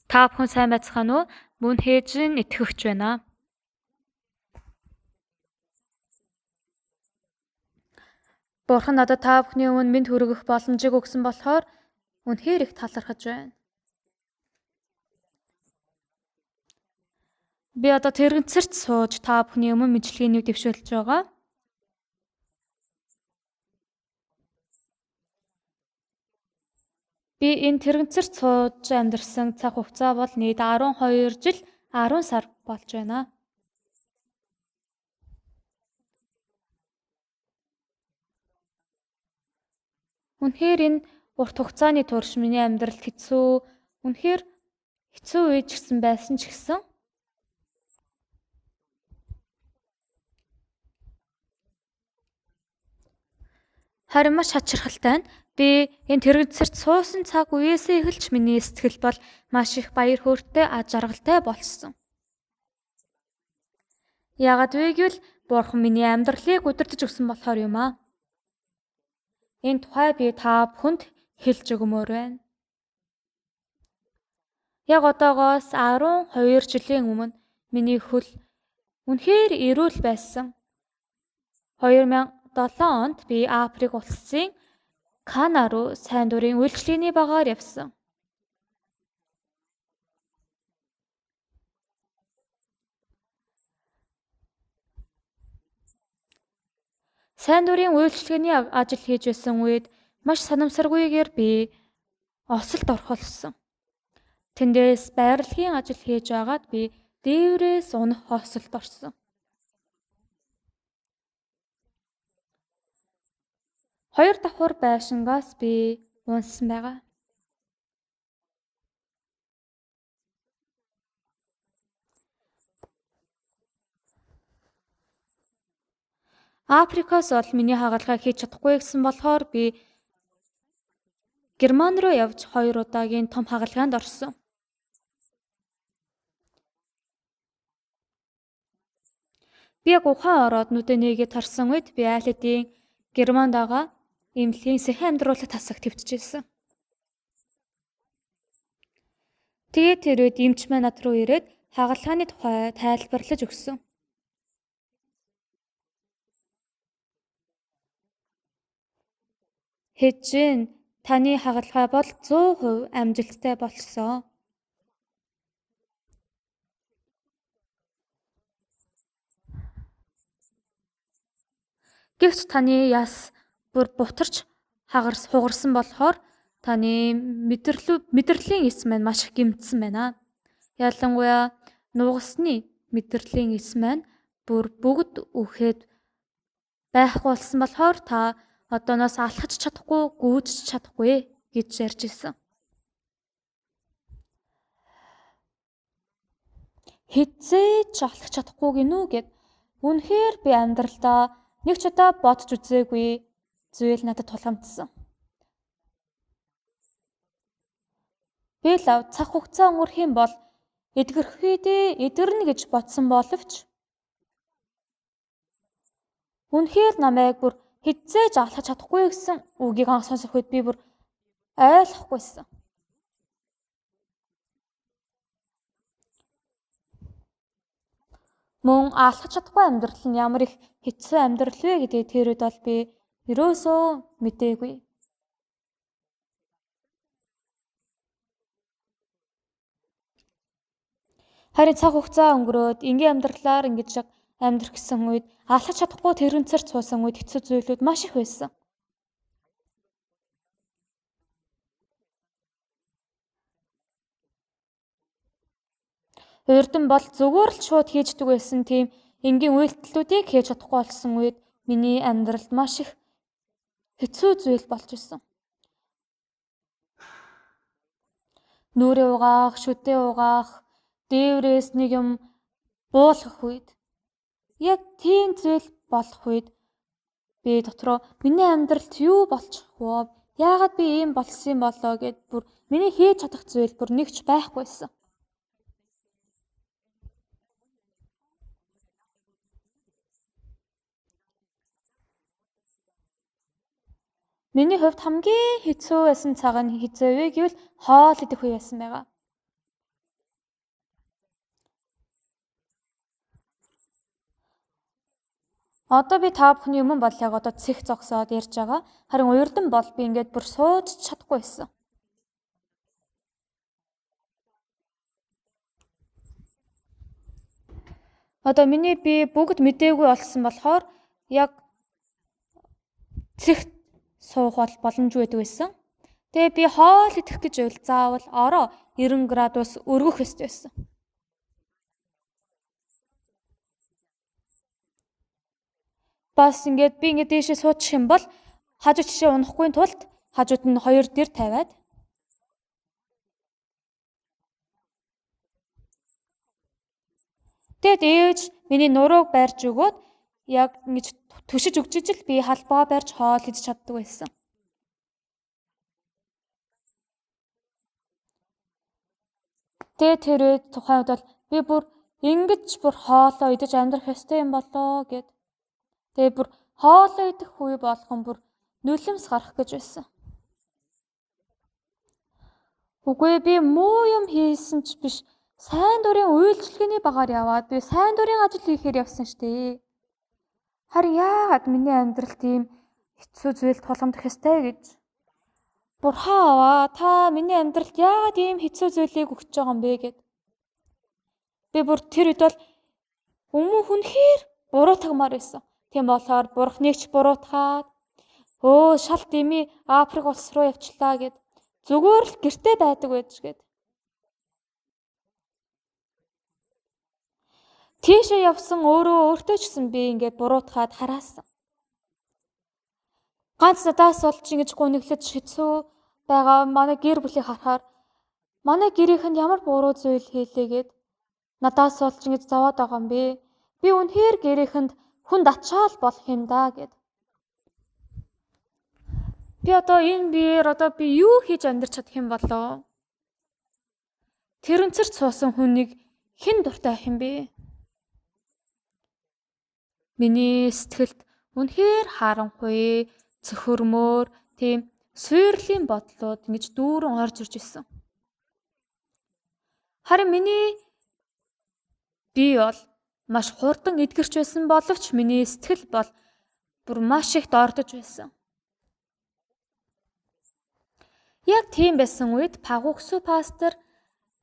Та бүхэн сайн байцгаана уу? Мөн хээж нь итгэгч байна. Бурхан надад та бүхний өмнө мэнд хүргэх боломжийг өгсөн болохоор үнэхээр их талархаж байна. Би одоо тэрэгцэрт сууж та бүхний өмнө мэдлэгийг дэвшүүлж байгаа. Би энэ тэрэгцэрт сууж амьдарсан цаг хугацаа бол нийт 12 жил 10 сар болж байна. Үнэхээр энэ урт хугацааны турш миний амьдралд хэцүү, үнэхээр хэцүү үе ч гэсэн байсан ч гэсэн харин маш хачирхалтай нь би энэ тэрэгцэрт суусан цаг үеэсээ эхэлж миний сэтгэл бол маш их баяр хөөртэй, аз жаргалтай болсон. Яагаад вэ гэвэл Бурхан миний амьдралыг удирдах өгсөн болохоор юм аа. Энэ тухай би та бүхэнд хэлж өгмөр байна. Яг одоогоос 12 жилийн өмнө миний хөл үнэхээр эрүүл байсан. 2007 онд би Африк улсын Кана руу сайн дурын үйлчлэгээний багаар явсан. Сайн дурын үйлчлэгээний ажил хийж байсан үед маш санамсаргүйгээр би осолд орхолсон. Тэндээс байрлагын ажил хийж байгаад би дээврээс унах осолд орсон. Хоёр давхар байшингаас би унсан байгаа. Африкаас бол миний хагалгаа хийж чадахгүй гэсэн болохоор би Герман руу явж 2 удаагийн том хагалгаанд орсон. Би яг ухаан ороод нүдэ нээгээд харсан үед би айл хэдийн Германд байгаа эмнэлгийн сэхэн амьдруулах тасаг твтжсэн. Тэгээд тэр үед эмч маань над руу ирээд хагалгааны тухай тайлбарлаж өгсөн. Хэжин таны хагалгаа бол 100% амжилттай болсон. Гэвч таны яс бүр бутарч хугарсан болохоор таны мэдрэлийн эс маань маш их гэмтсэн байна. Ялангуяа нугасны мэдрэлийн эс маань бүр бүгд үхээд байхгүй болсон болохоор та одооноос алхаж чадахгүй, гүйж чадахгүй гэж ярьж ирсэн. Хэзээ ч алхах чадахгүй гинүү гэд үнэхээр би амьдралдаа нэг ч удаа бодож үзээгүй зүйл надад тулгамдсан. Би л цаг хугацаа өнгөрөх юм бол эдгэрхийдээ эдгэрнэ гэж бодсон боловч үнэхээр намайг бүр хэзээ ч алхаж чадахгүй гэсэн үгийг анх сонсох үед би бүр ойлгохгүйсэн. Мөн алхаж чадахгүй амьдрал нь ямар их хэцүү амьдрал вэ гэдгийг тэр үед бол би ерөөсөө мдээгүй. Харин цаг хугацаа өнгөрөөд энгийн амьдралаар ингэж яг амьдрах гэсэн үед алхаж чадахгүй тэрэгцэрт суусан үед хэцүү зүйлүүд маш их байсан. Урд нь бол зүгээр л шууд хийждэг байсан тийм энгийн үйлдэлүүдийг хийж чадахгүй болсон үед миний амьдралд маш их хэцүү зүйл болж исэн. Нүрээ угаах, шүдээ угаах, дээврээс нэг юм буулгах үед яг тийм зүйл болох үед би дотроо миний амьдралд юу болчих вэ? Яагаад би ийм болсон юм болоо гэд бүр миний хийж чадах зүйл бүр нэг ч байхгүйсэн. Миний хувьд хамгийн хэцүү байсан цаг нь хэзээ вэ гэвэл хоол идэх үе байсан байгаа. Одоо би та бүхний өмнө бол яг одоо цэх зогсоод ярьж байгаа. Харин уярдан бол би ингээд бүр сууж чадахгүй байсан. Одоо миний би бүгд мдээгүй болсон болохоор яг цэх суух бол боломжгүй байдаг байсан. Тэгээ би хоол идэх гэж байвал заавал ороо 90 градус өргөх ёстой байсан. Бас ингээд би ингээд дээшээ суучих юм бол хажуу жишээ унахгүй тулд хажууд нь хоёр дэр тавиад тэгээд ээж миний нурууг барьж өгөөд яг ингэж түшиж өгч ижил би халбаа барьж хоол идэж чаддаг байсан. Тэгээд тэр үед тухайн үед бол би бүр ингэж бүр хоолоо идэж амьдрах ёстой юм болоо гэд. Тэгээд бүр хоолоо идэх үе болгон бүр нулимс гарах гэж байсан. Үгүй би муу юм хийсэн ч биш. Сайн дурын үйлчлэгээний багаар яваад би сайн дурын ажил хийхээр явсан штэ. Харин яагаад миний амьдрал тийм хэцүү зүйл тулгамдах ёстой гэж. Бурхан аваа та миний амьдралд яагаад ийм хэцүү зүйлийг өгч байгаа юм бэ гэд. Би бүр тэр үед бол өмнө хүнхээр буруутгамаар байсан. Тийм болохоор Бурхныг ч буруутгаад өө шал дими Африк улс руу явчлаа гэд. Зүгээр л гэрте байдаг байж гэд. Тийшээ явсан өөрөө өөртөө ч гэсэн би ингээд буруутгаад хараасан. Ганц надаас болж ингэж гуниглаж хэцүү байгаа манай гэр бүлийг харахаар манай гэрийнхэнд ямар буруу зүйл хийлээ гэд надаас болж ингэж зовоод байгаа юм бэ? Би үнэхээр гэрийнхэнд хүнд ачаал болох юм да гэд. Би одоо энэ биеэр одоо би юу хийж амьдрч чадах юм болоо? Тэрэнцэрт суусан хүнийг хэн дуртай байх юм бэ? Миний сэтгэлд үнэхээр харанхуй, цөхөрмөр, тийм сүйрлийн бодлууд ингэж дүүрэн орж ирж исэн. Харин миний бие бол маш хурдан эдгэрч байсан боловч миний сэтгэл бол бүр маш их дордож байсан. Яг тийм байсан үед Пагугсу пастор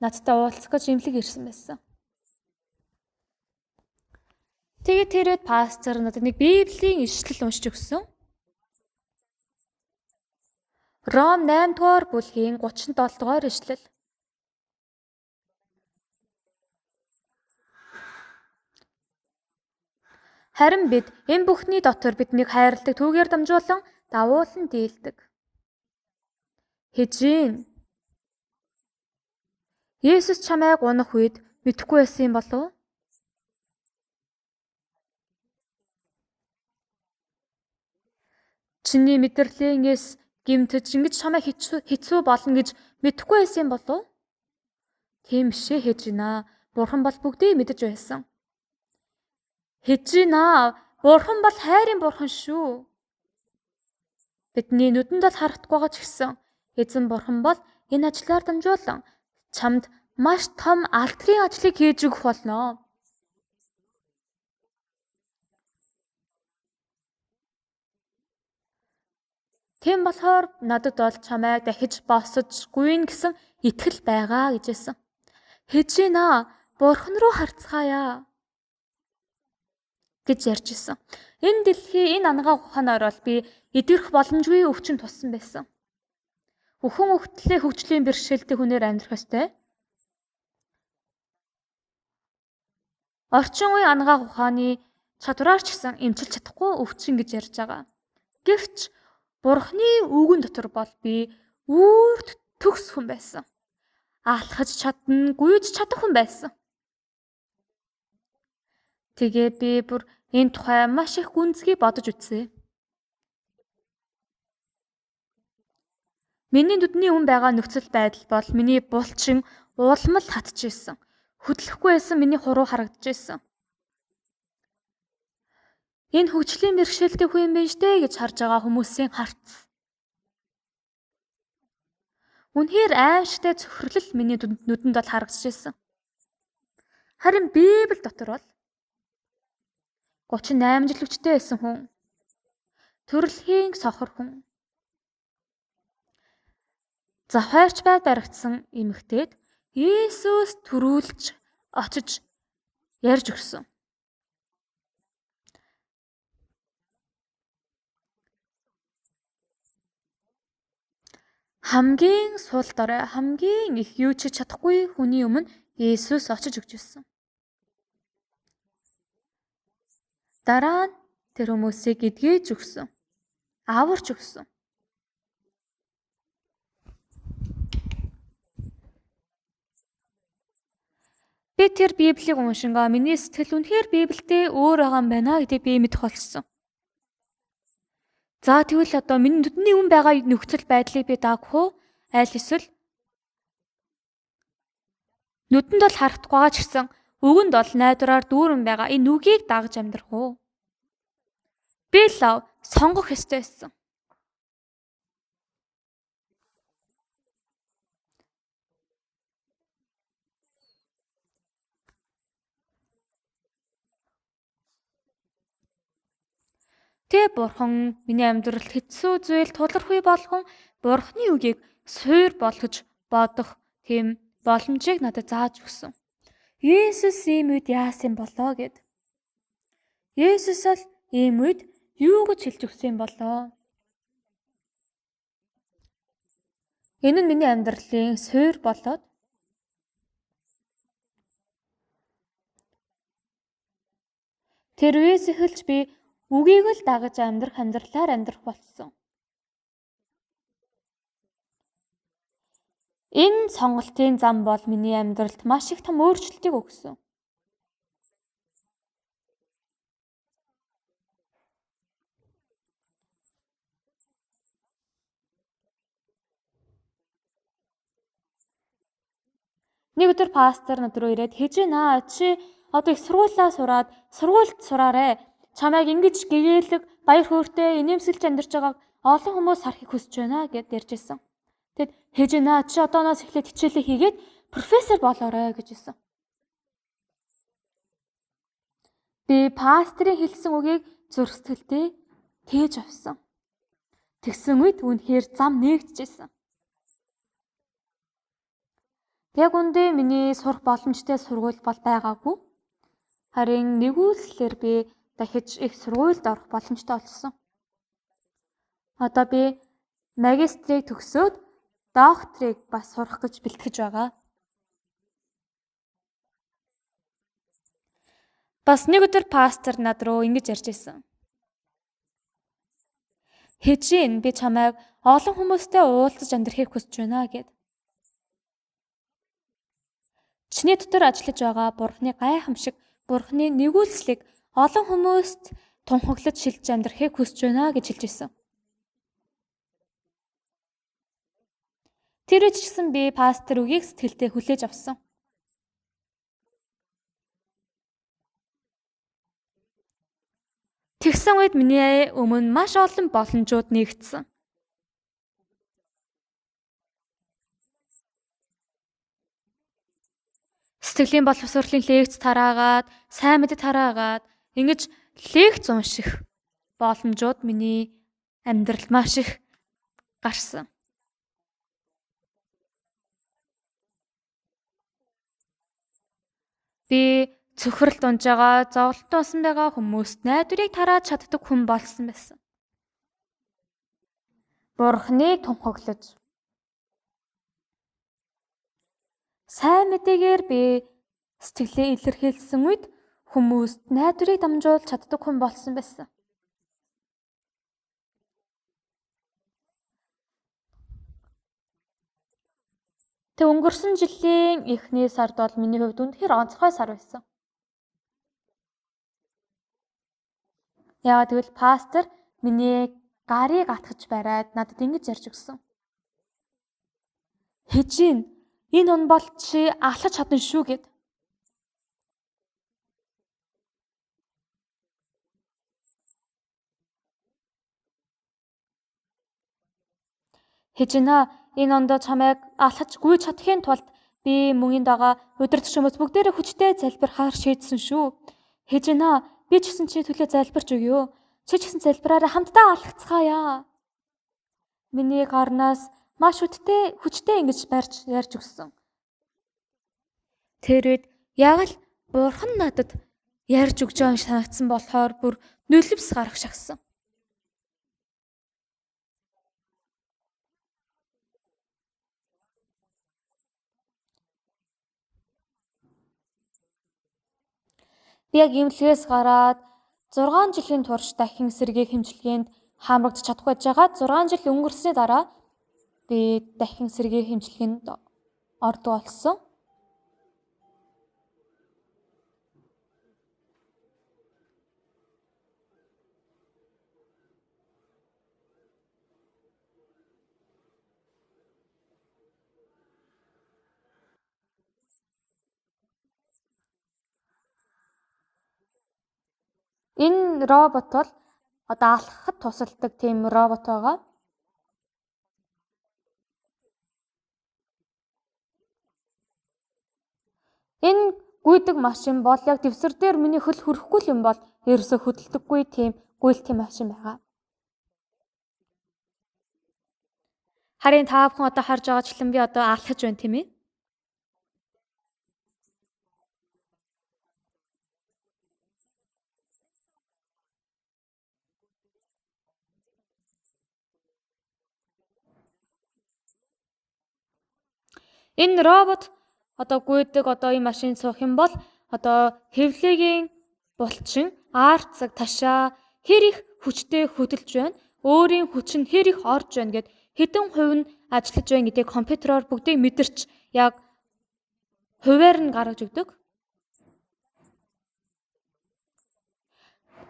надтай уулзах гэж имлэг ирсэн байсан. Тэгээд тэр үед пастор надад нэг Библийн ишлэл уншиж өгсөн. Ром 8 дугаар бүлгийн 37 дугаар ишлэл. Харин бид энэ бүхний дотор биднийг хайрладаг түүгээр дамжуулан давуулан дийлдэг. Хэжин. Есүс чамайг унах үед мэдэхгүй байсан юм болов уу? Чиний мэдрэлийн эс гэмтэж ингэж чамайг хэцүү болно гэж мэдэхгүй байсан юм болов уу? Тийм шээ Хэжина. Бурхан бол бүгдийг мэдэж байсан. Хэжина. Бурхан бол хайрын бурхан шүү. Бидний нүдэнд бол харагдахгүй байгаа ч гэсэн эзэн бурхан бол энэ ажлаар дамжуулан чамд маш том алдрын ажлыг хийж өгөх болно. Тийм болохоор надад бол чамайг дахиж босож гүйн гэсэн итгэл байгаа гэж хэлсэн. Хэжина, бурхан руу харцгаая гэж ярьж исэн. Энэ дэлхий энэ ангаа ухаанаар бол би эдгэрэх боломжгүй өвчин туссан байсан. Өхөн өвтлээ хөгжлийн бэрхшээлтэй хүнээр амьдрах ёстой. Орчин үеийн ангаа ухааны чадвараар ч гэсэн эмчилж чадахгүй өвчин гэж ярьж байгаа. Гэвч Бурхны үгэн дотор бол би үүрт төгс хүн байсан. Алхаж чадна, гүйж чадах хүн байсан. Тэгээ би бүр энэ тухай маш их гүнзгий бодож үзсэн. Миний нүдний өмнө байгаа нөхцөл байдал бол миний булчин улмал татчихсэн. Хөдлөхгүй байсан миний хуруу харагдчихсэн. Энэ хөгжлийн бэрхшээлтэй хүн юм байна штэ гэж харж байгаа хүмүүсийн харц. Үнэхээр аимшигтай цөхрөлөл миний нүдэнд бол харагдчихсэн. Харин Библи дотор бол 38 жил хүчтэй байсан хүн. Төрөлхийн сохор хүн. Завхаарч бай баригдсан эмэгтэйд Есүс түрүүлж очиж ярьж өгсөн. Хамгийн сул дорой, хамгийн их юу ч чадахгүй хүний өмнө Есүс очиж өгч ирсэн. Дараа нь тэр хүмүүсийг эдгэж өгсөн. Аварч өгсөн. Би тэр Библийг уншингаа миний сэтгэл үнэхээр Библиэд өөр байгаа юм байна гэдгийг би мэдэх болсон. За тэгвэл одоо миний нүдний өмнө байгаа нөхцөл байдлыг би дагах уу? Аль эсвэл нүдэнд бол харагдахгүй байгаа ч гэсэн үгэнд бол найдвараар дүүрэн байгаа энэ үгийг дагаж амьдрах уу? Би л сонгох ёстой байсан. Тэ Бурхан миний амьдралд хэцүү зүйл тулгархгүй болгон Бурханы үгийг суур болгож бодох тийм боломжийг надад зааж өгсөн. Есүс ийм үед яасан болоо гэд. Есүс л ийм үед юу гэж хэлж өгсөн болоо? Энэ нь миний амьдралын суур болоод тэр үеэс эхэлж би үгийг л дагаж амьдрах амьдралаар амьдрах болсон. Энэ сонголтын зам бол миний амьдралд маш их том өөрчлөлтийг өгсөн. Нэг өдөр пастор над руу ирээд "Хэжээ чи одоо их сургуулиа сураад сургуульд сураарэ. Чамайг ингэж гэгээлэг баяр хөөртэй инээмсэглэж амьдарч байгааг олон хүмүүс харахыг хүсэж байна" гэд ярьж ирсэн. Тэгэд "Хэжээ чи одооноос эхлээд хичээлээ хийгээд профессор болоорой" гэж хэлсэн. Би пасторын хэлсэн үгийг зүрх сэтгэлдээ тээж авсан. Тэгсэн үед үнэхээр зам нээгдэжсэн. Яг үндэ миний сурах боломжтой сургууль бол байгаагүй. Харин нэгүслэр би дахиж их сургуульд орох боломжтой болсон. Одоо би магистрийг төгсөөд докторыг бас сурах гэж бэлтгэж байгаа. Бас нэг өдөр пастор над руу ингэж ярьж ирсэн. "Хэжээ би чамайг олон хүмүүстэй уулзаж амьдрахыг хүсэж байна" гэд. Чиний дотор ажиллаж байгаа Бурхны гайхамшиг, Бурхны нэгүүлслийг олон хүмүүст тунхаглаж шилж амьдрахыг хүсэж байна гэж хэлж ирсэн. Тэр үеч гэсэн би пастор үгийг сэтгэлдээ хүлээж авсан. Тэгсэн үед миний өмнө маш олон боломжууд нээгдсэн. Сэтгэлийн боловсролын лекц тараагаад, сайн мэдээ тараагаад, ингэж лекц унших боломжууд миний амьдралд маш их гарсан. Би цөхрөлд унж байгаа, зовлонт унсан байгаа хүмүүст найдварыг тарааж чаддаг хүн болсон байсан. Бурхныг тунхаглаж сайн мэдээгээр би сэтгэлээ илэрхийлсэн үед хүмүүст найдварыг дамжуулж чаддаг хүн болсон байсан. Тэг өнгөрсөн жилийн эхний сард бол миний хувьд үнэхээр онцгой сар байсан. Яагаад гэвэл пастор миний гарыг атгаж бариад надад ингэж ярьж өгсөн. "Хэжээ энэ он бол чи алхаж чадна шүү" гэд. "Хэжээ энэ ондоо чамайг алхаж гүйж чадахын тулд би мөнгийн дагаа удирдах хүмүүс бүгдээрээ хүчтэй залбирахаар шийдсэн шүү. Хэжээ Би ч гэсэн чиний төлөө залбирч өгье. Чи ч гэсэн залбираараа хамтдаа алхацгаая. Миний гарнаас маш хүчтэй ингэж барьж ярьж өгсөн. Тэр үед яг л Бурхан надад ярьж өгч байгаа юм шиг санагдсан болохоор бүр нулимс гарах шагсан. Би яг эмнэлгээс гараад 6 жилийн турш дахин сэргээх эмчилгээнд хамрагдаж чадахгүй байжгаад 6 жил өнгөрсний дараа би дахин сэргээх эмчилгээнд ордог болсон. Энэ робот бол одоо алхахад тусалдаг тийм робот байгаа. Энэ гүйдэг машин бол яг дэвсгэр дээр миний хөл хүрэхгүй юм бол ерөөсөө хөдөлдөггүй тийм гүйлтийн машин байгаа. Харин та бүхэн одоо харж байгаачлан би одоо алхаж байна, тийм ээ? Энэ робот одоо гүйдэг одоо энэ машин суух юм бол одоо хэвлэгийн булчин арцэг ташаа хэр их хүчтэй хөдөлж байна, өөрийн хүч нь хэр их орж байна гэд хэдэн хувь нь ажиллаж байна гэдгийг компьютероор бүгдийг мэдэрч яг хувиар нь гаргаж өгдөг.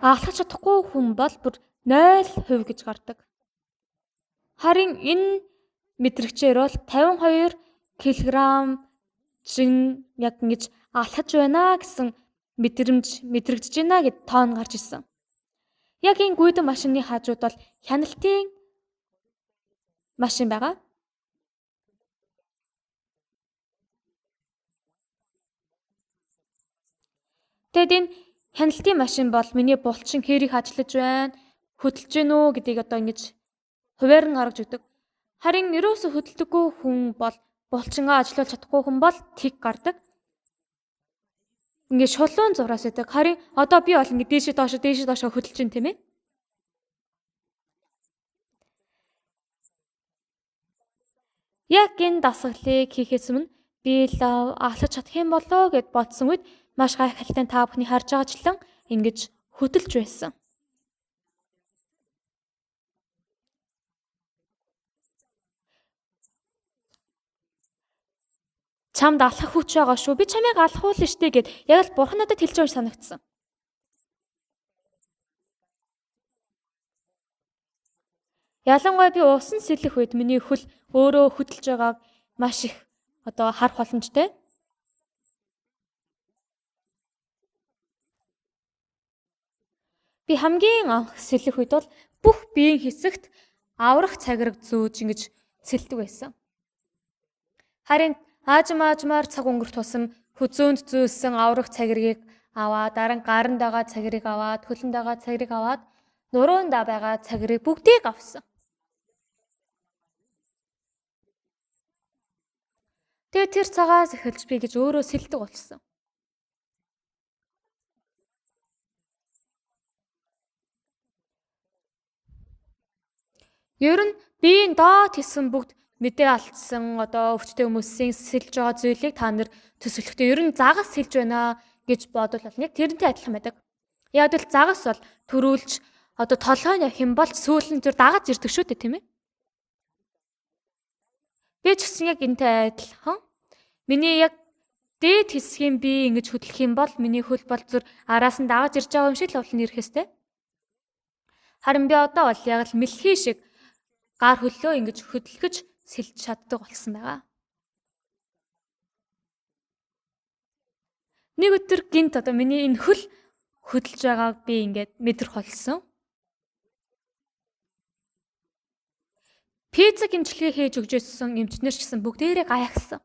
Алхаж чадахгүй хүн бол бүр 0% гэж гардаг. Харин энэ мэдрэгчээр бол 52 килограмм жин яг ингэж алхаж байна гэсэн мэдрэмж мэдрэгдэж байна гэд тоон гарч ирсэн. Яг энэ гүйдэн машины хажууд бол хяналтын машин байгаа. Тэгэд энэ хяналтын машин бол миний булчин хэр их ажиллаж байна, хөдөлж гэнэ үү гэдгийг одоо ингэж хувиар нь гаргаж өгдөг. Харин ерөөсө хөдөлдөггүй хүн бол булчингаа ажиллуулж чадахгүй хүн бол тэг гардаг. Ингээд шулуун зураас байдаг. Харин одоо би бол ингээд дээшээ доошоо хөдөлж байна, тийм ээ? Яг энэ дасгалыг хийхээс өмнө би л алхаж чадах юм болоо гэд бодсон үед маш гайхалтай та бүхний харж байгаачлан ингэж хөдөлж байсан. Чамд алхах хүч байгаа шүү. Би чамайг алхуулна штэ гэд яг л Бурхан надад хэлж байгаа юм санагдсан. Ялангуяа би усан сэлэх үед миний хөл өөрөө хөдөлж байгааг маш их одоо харах боломжтой. Би хамгийн анх сэлэх үед бол бүх биеийн хэсэгт аврах цагираг зөөж ингэж сэлдэг байсан. Харин аажмаар цаг өнгөрөх тусам хүзөөнд зөөсөн аврах цагиргийг аваад, дараа нь гаранд байгаа цагирыг аваад, хөлөнд байгаа цагирыг аваад, нуруунд байгаа цагирыг бүгдийг авсан. Тэгээд тэр цагаас эхэлж би гэж өөрөө сэлдэг болсон. Ер нь биеийн доод хэсэг бүгд мэдээ алдсан одоо өвчтөе хүмүүсийн сэлж байгаа зүйлийг та нар төсөөлөхдөө ер нь загас сэлж байна гэж бодвол бол яг тэрнтэй адилхан байдаг. Яг л загас бол төрүүлж одоо толгой нь явах юм бол сүүл нь зүр дагаж ирдэг шүү дээ, тийм ээ? Би ч гэсэн яг энтэй адилхан. Миний яг дээд хэсгийн бие ингэж хөдлөх юм бол миний хөл бол зүр араас нь дагаж ирж байгаа юм шиг л болно ирэхээстэй. Харин би одоо бол яг л мэлхий шиг гар хөллөө ингэж хөдөлгөж сэлж чаддаг болсон байгаа. Нэг өдөр гинт одоо миний энэ хөл хөдөлж байгааг би ингээд мэдрэх болсон. Физик эмчилгээ хийж өгч байсан эмчнэр ч гэсэн бүгдээрээ гайхсан.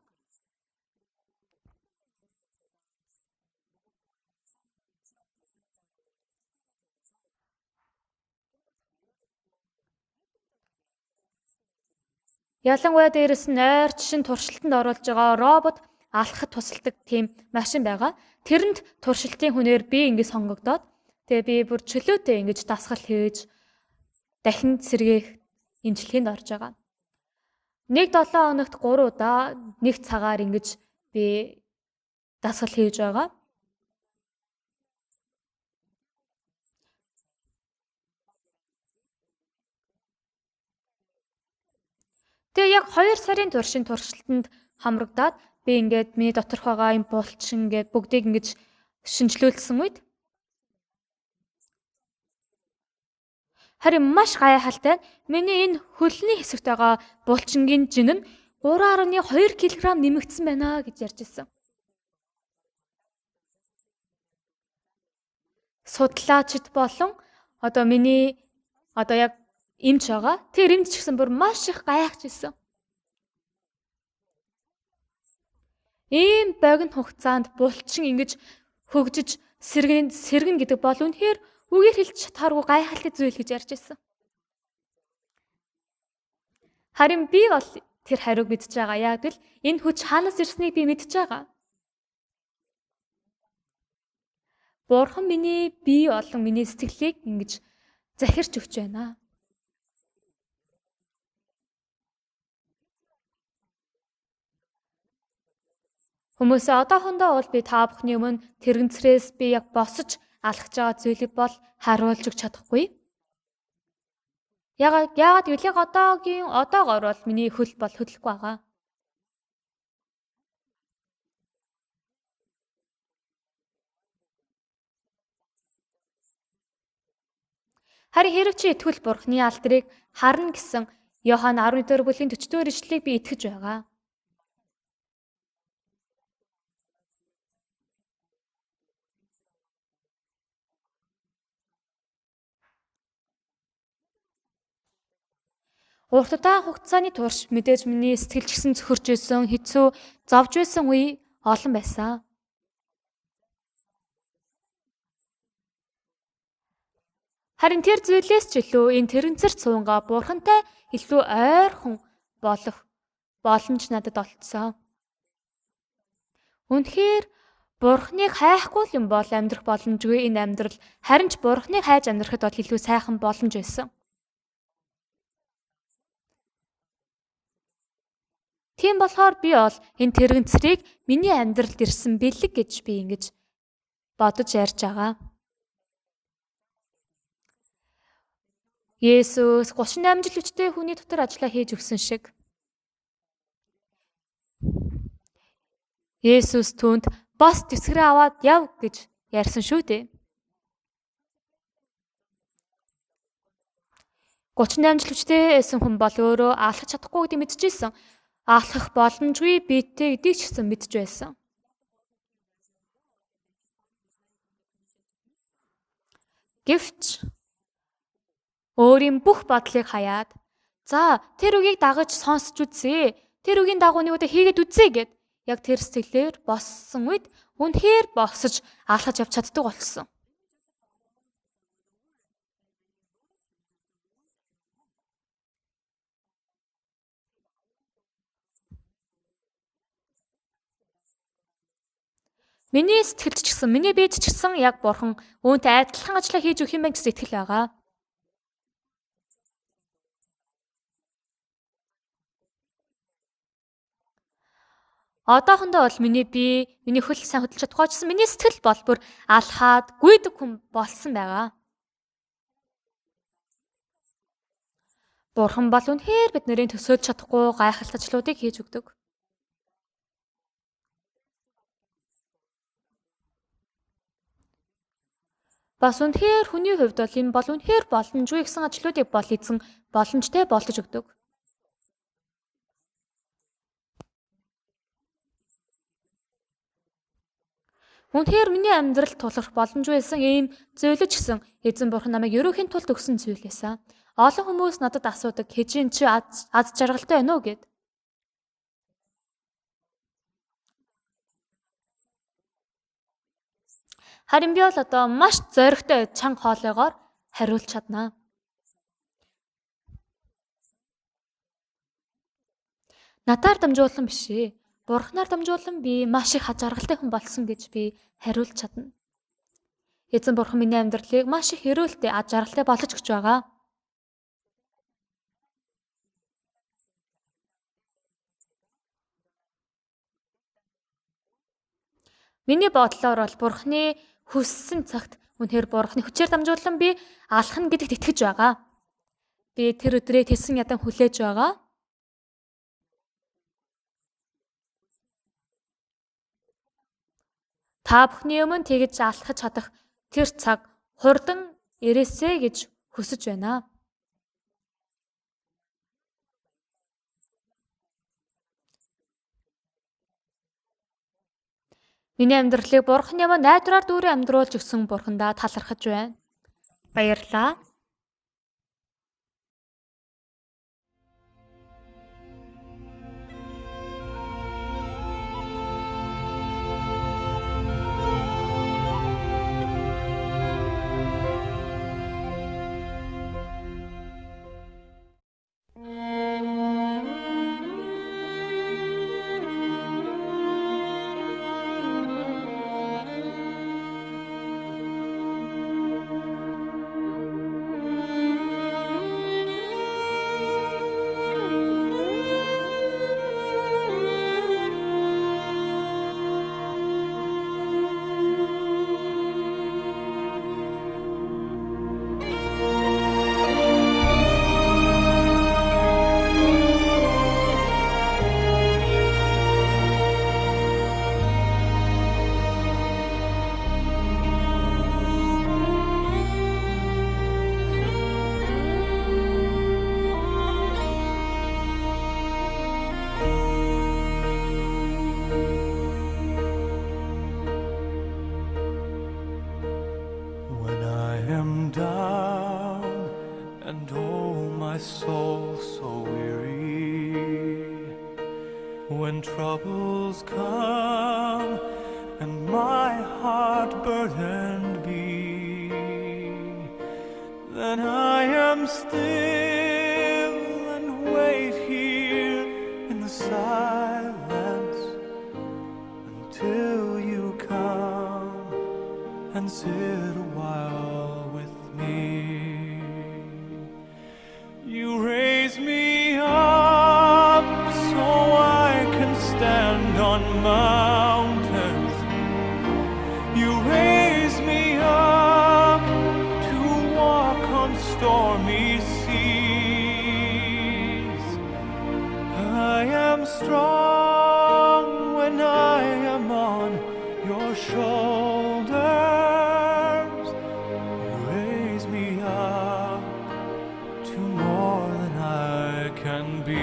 Ялангуяа дээрэс нь ойрч шин туршилтанд оруулж байгаа робот алхахад тусалдаг тийм машин байгаа. Тэрэнд туршилтын хүнээр би ингэ сонгогдоод тэгээ би бүр чөлөөтэй ингэж дасгал хийж дахин сэргээх эмчилгээнд орж байгаа. Нэг 7 хоногт 3 удаа нэг цагаар ингэж би дасгал хийж байгаа. Тэгээ яг 2 сарын туршийн туршилтанд хамрагдаад би ингээд миний доторх байгаа юм булчин ингээд бүгдийг ингэж шинжилүүлсэн үед харин маш гайхалтай миний энэ хөлний хэсэгт байгаа булчингийн жин нь 3.2 кг нэмэгдсэн байна гэж ярьж ирсэн. Судлаачид болон одоо миний одоо яг эмч байгаа. Тэр эмч ч гэсэн бүр маш их гайхаж ирсэн. Ийм богино хугацаанд булчин ингэж хөгжиж сэргэн гэдэг бол үнэхээр үгээр хэлж чадхааргүй гайхалтай зүйл гэж ярьж ирсэн. Харин би бол тэр хариуг мэдж байгаа. Яг л энэ хүч хаанаас ирснийг би мэдж байгаа. Бурхан миний бие болон миний сэтгэлийг ингэж захирч өгч байна. Хүмүүсээ одоохондоо бол би та бүхний өмнө тэрэгцрээс би яг босож алхаж байгаа зүйлийг бол харуулж өгч чадахгүй. Яагаад гэвэл яг одоогоор бол миний хөл бол хөдлөхгүй байгаа. Харин хэрэг чи итгэл Бурхны алдрыг харна гэсэн Иохан 11-р бүлгийн 40-р ишлэлийг би итгэж байгаа. Урт удаан хугацааны турш мэдээж миний сэтгэл ч гэсэн цөхөрч байсан, хэцүү, зовж байсан үе олон байсан. Харин тэр зүйлээс ч илүү энэ тэрэнцэр цуунгаа Бурхантай илүү ойрхон болох боломж надад олдсон. Үнэхээр Бурхныг хайхгүй юм бол амьдрах боломжгүй энэ амьдрал, харин ч Бурхныг хайж амьдрахад бол илүү сайхан боломж байсан. Тийм болохоор би бол энэ тэрэгцрийг миний амьдралд ирсэн бэлэг гэж би ингэж бодож ярьж байгаа. Есүс 38 жил хүчтэй хүний дотор ажиллаа хийж өгсөн шиг Есүс түүнд бос дэвсгэрээ аваад яв гэж ярьсан шүү дээ. 38 жил хүчтэй байсан хүн бол өөрөө алхах чадахгүй гэдгийг мэдчихсэн. Алхах боломжгүй биетэй гэдгийг ч гэсэн мэдж байсан. Гэвч өөрийн бүх бодлыг хаяад за тэр үгийг дагаж сонсч үзье. Тэр үгийн дагуу нэг удаа хийгээд үзье гэд яг тэр сэтгэлээр боссон үед үнэхээр босож алхаж явж чаддаг болсон. Миний сэтгэлд ч гэсэн, миний биед ч гэсэн яг Бурхан үүнтэй адилхан ажлаа хийж өгөх юм байна гэсэн итгэл байгаа. Одоохондоо бол миний бие, миний хөл сайн хөдөлж чадахгүй ч гэсэн миний сэтгэл бол бүр алхаад гүйдэг хүн болсон байгаа. Бурхан бол үнэхээр бидний төсөөлж чадахгүй гайхалтай ажлуудыг хийж өгдөг. Бас үнэхээр хүний хувьд бол энэ бол үнэхээр боломжгүй гэсэн ажлуудыг бол эзэн боломжтой болгож өгдөг. Үнэхээр миний амьдрал тулгарх боломжгүй байсан ийм зүйлж гисэн эзэн бурхан намайг ерөөхийн тулд өгсөн зүйл байсан. Олон хүмүүс надад асуудаг хэжин чи аз жаргалтай байна уу гэд. Харин би бол одоо маш зоригтой чанга хоолойгоор хариулж чаднаа. Надаар дамжуулан биш ээ. Бурханаар дамжуулан би маш их хад жаргалтай хүн болсон гэж би хариулж чадна. Эзэн Бурхан миний амьдралыг маш их эрүүлтэй, ад жаргалтай болгож өгч байгаа. Миний бодлоор бол Бурханы хүссэн цагт үнэхээр Бурханы хүчээр дамжуулан би алхна гэдэгт итгэж байгаа. Би тэр өдрийг тэсэн ядан хүлээж байгаа. Та бүхний өмнө тэгж алхаж чадах тэр цаг хурдан ирээсэй гэж хүсэж байна. Миний амьдралыг Бурханы өмнө найдвараар дүүрэн амьдруулж өгсөн Бурхандаа талархаж байна. Баярлалаа. When I am down and oh my soul so weary, when troubles come and my heart burdened be, then I am still and wait here in the silence until you come and sit a while with me. You raise me up so I can stand on mountains. You raise me up to walk on stormy seas. I am strong when I am on your shoulders. You raise me up to more than I can be.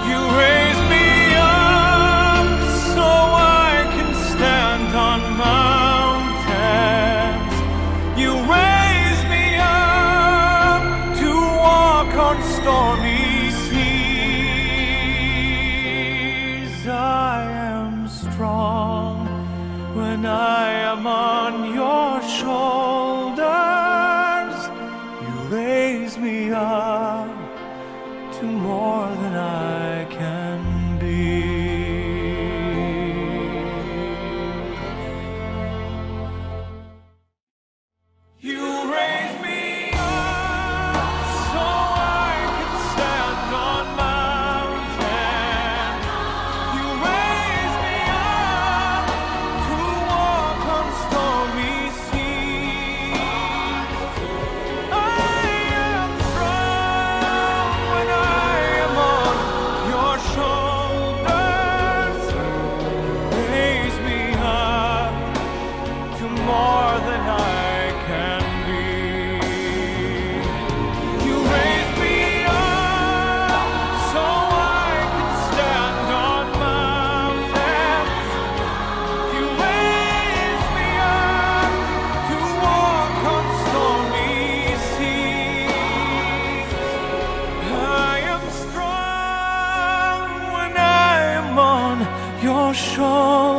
You raise me up so I can stand on mountains. You raise me up to walk on stormy seas. I am strong when I am on your shoulders. You raise me up to more than I can be. You raise me up so I can stand on mountains. You raise me up to walk on stormy seas. I am strong when I your shoulders.